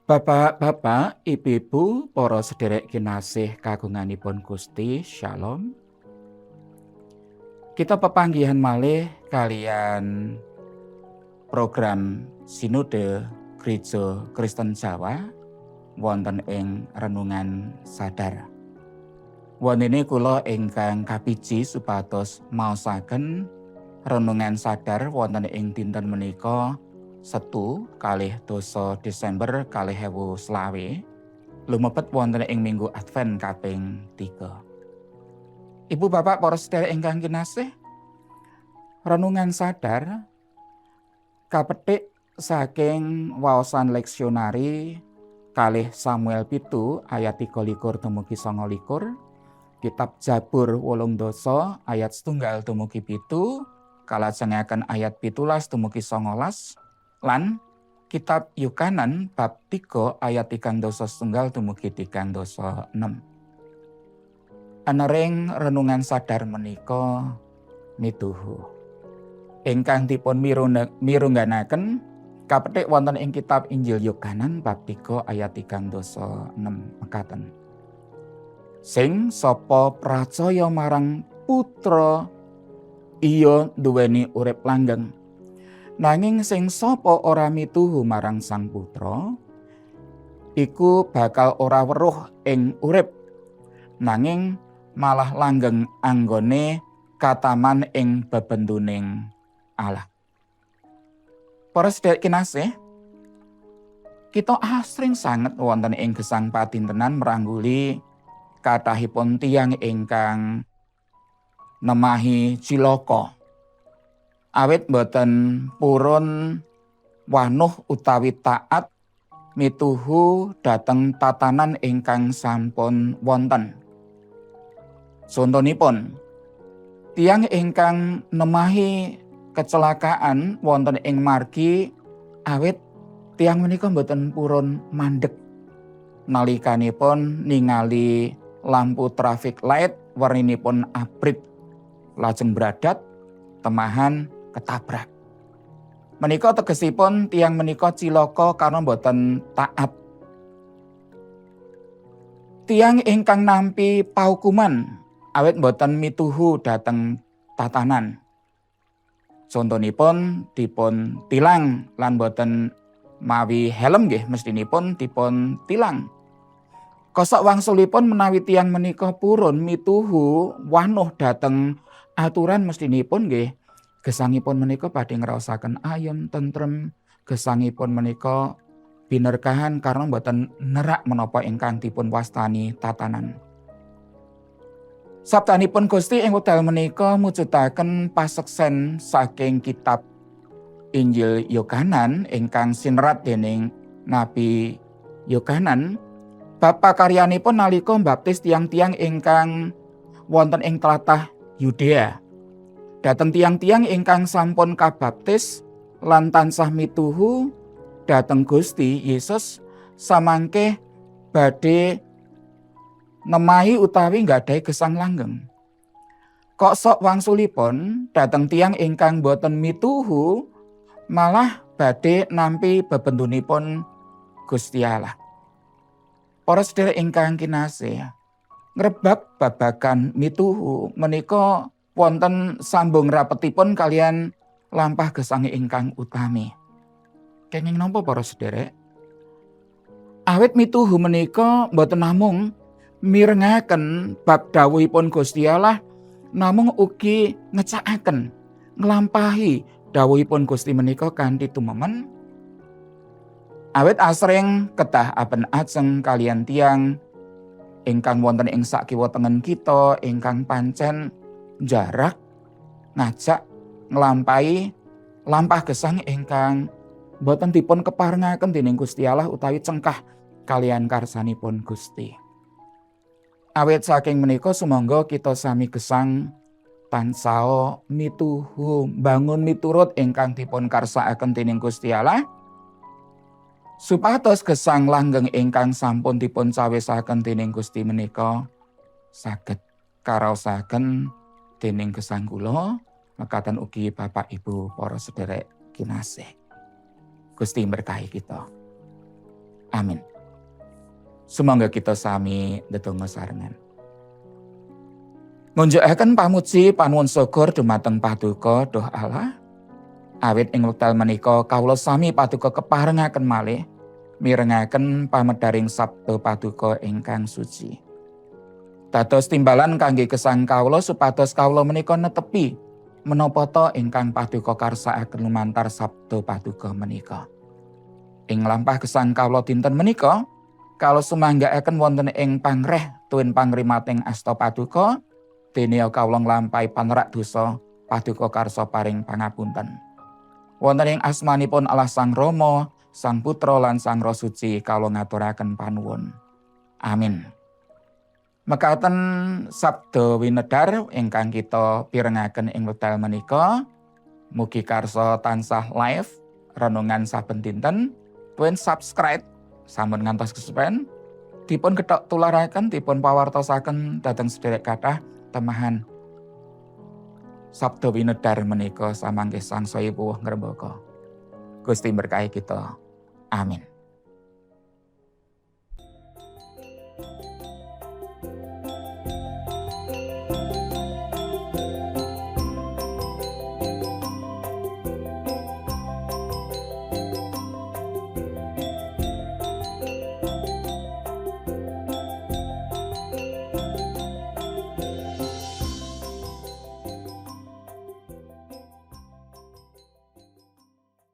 Bapak-bapak, ibu-ibu, para sederek kinasih kagunganipun Gusti, Shalom. Kita pepanggihan malih kalian program Sinode Gereja Kristen Jawa wonten ing renungan sadar. Wontene kula ingkang kapiji supados maosaken renungan sadar wonten ing dinten menika Setu 22 Desember 2025 lumebet wonten ing Minggu Advent kaping 3. Ibu bapak para sedherek ingkang kinasih, renungan sadar kapetik saking waosan leksionari 2 Samuel 7 ayat 23 dumugi 29, kitab Jabur 8 ayat 1 dumugi 7, kalajengaken ayat 17 dumugi 19, lan kitab Yohanan bab 3 ayat 31 dumugi 36. Anering renungan sadar menika mituhu. Ingkang dipun mirungganaken kapetik wonten ing kitab Injil Yohanan bab 3 ayat 36 mekaten. Sing sapa pracaya marang Putra iya duweni urip langgeng. Nanging sing sapa ora mituhu marang Sang Putra iku bakal ora weruh ing urip, nanging malah langgeng anggone kataman ing bebenduning Allah. Para sedherek kinasih, kita asring sanget wonten ing gesang padintenan merangguli kathahipun tiyang ingkang nemahi cilaka awit boten purun wanuh utawi taat mituhu dhateng tatanan ingkang sampun wonten. Contonipun, tiyang ingkang nemahi kecelakaan wonten ing margi awit tiyang menika boten purun mandek nalikanipun ningali lampu traffic light werninipun abrit lajeng bradat temahan ketabrak. Menika tegesipun tiyang menika cilaka karena boten taat. Tiyang ingkang nampi paukuman awit boten mituhu dhateng tatanan. Contonipun dipun tilang lan boten mawi helm nggih mestinipun dipun tilang. Kosok wangsulipun menawi tiyang menika purun mituhu wanuh dhateng aturan mestinipun nggih gesangipun menika badhe ngraosaken ayem tentrem, gesangipun menika binerkahan karena boten nerak menapa ingkang dipun wastani tatanan. Sabdanipun Gusti ing wekdal menika mujudaken paseksen saking kitab Injil Yohanan ingkang sinerat dening Nabi Yohanan bab pakaryanipun nalika mbaptis tiyang-tiyang ingkang wonten ing tlatah Yudea. Dhateng tiyang-tiyang ingkang sampun kabaptis lan tansah mituhu dhateng Gusti Yesus samangke badhe nemahi utawi nggadahi gesang langgeng. Kok sok wangsulipun dhateng tiyang ingkang boten mituhu malah badhe nampi bebendunipun Gusti Allah. Para sedherek ingkang kinasih, ngrebab babagan mituhu menika wonten sambung rapetipun kalian lampah gesange ingkang utami. Kenging napa para sederek? Awit mituhu menika mboten namung mirengaken bab dawuhipun Gusti Allah, namung ugi ngecakaken, nglampahi dawuhipun Gusti menika kanthi tumemen. Awit asring kedah aben ajeng kalian tiyang ingkang wonten ing sakiwa tengen kita ingkang pancen jarak ngajak nglampahi lampah gesang ingkang boten dipun keparengaken dening Gusti Allah utawi cengkah kalian karsanipun Gusti. Awit saking menika sumangga kita sami gesang tansah mituhu bangun miturut ingkang dipun karsakaken dening Gusti Allah, supados gesang langgeng ingkang sampun dipun cawisaken dening Gusti menika saged karaosaken dening gesang kula Mekaten ugi Bapak Ibu para sederek kinasih. Gusti berkahi kita. Amin. Sumangga kita sami ndedonga sarengan. Ngunjukaken pamuji panuwun syukur dumateng Paduka Duh Allah. Awit ing wekdal menika kawula sami paduka keparengaken malih mirengaken pamedharing sabda paduka ingkang suci. Dados timbalan kangge gesang kawula supados kawula menika netepi menapa ta ingkang paduka karsakaken lumantar sabda paduka menika. Ing lampah gesang kawula dinten menika, kawula sumanggaaken wonten ing pangreh tuwin pangrimating asta paduka, dene kawula nglampahi panerak dosa, paduka karsa paring pangapunten. Wonten ing asmanipun Allah Sang Rama, Sang Putra lan Sang Roh Suci kawula ngaturaken panuwun. Amin. Mekaten sabda winedhar ingkang kita pirengaken ing wekdal menika, mugi karsa tansah live renungan saben dinten, tuwin subscribe sampun ngantos kesupen, dipun gethok tularaken, dipun pawartosaken dhateng sederek kathah temahan. Sabda winedhar menika samangke sangsaya puwuh ngrembaka. Gusti berkahi kita. Amin.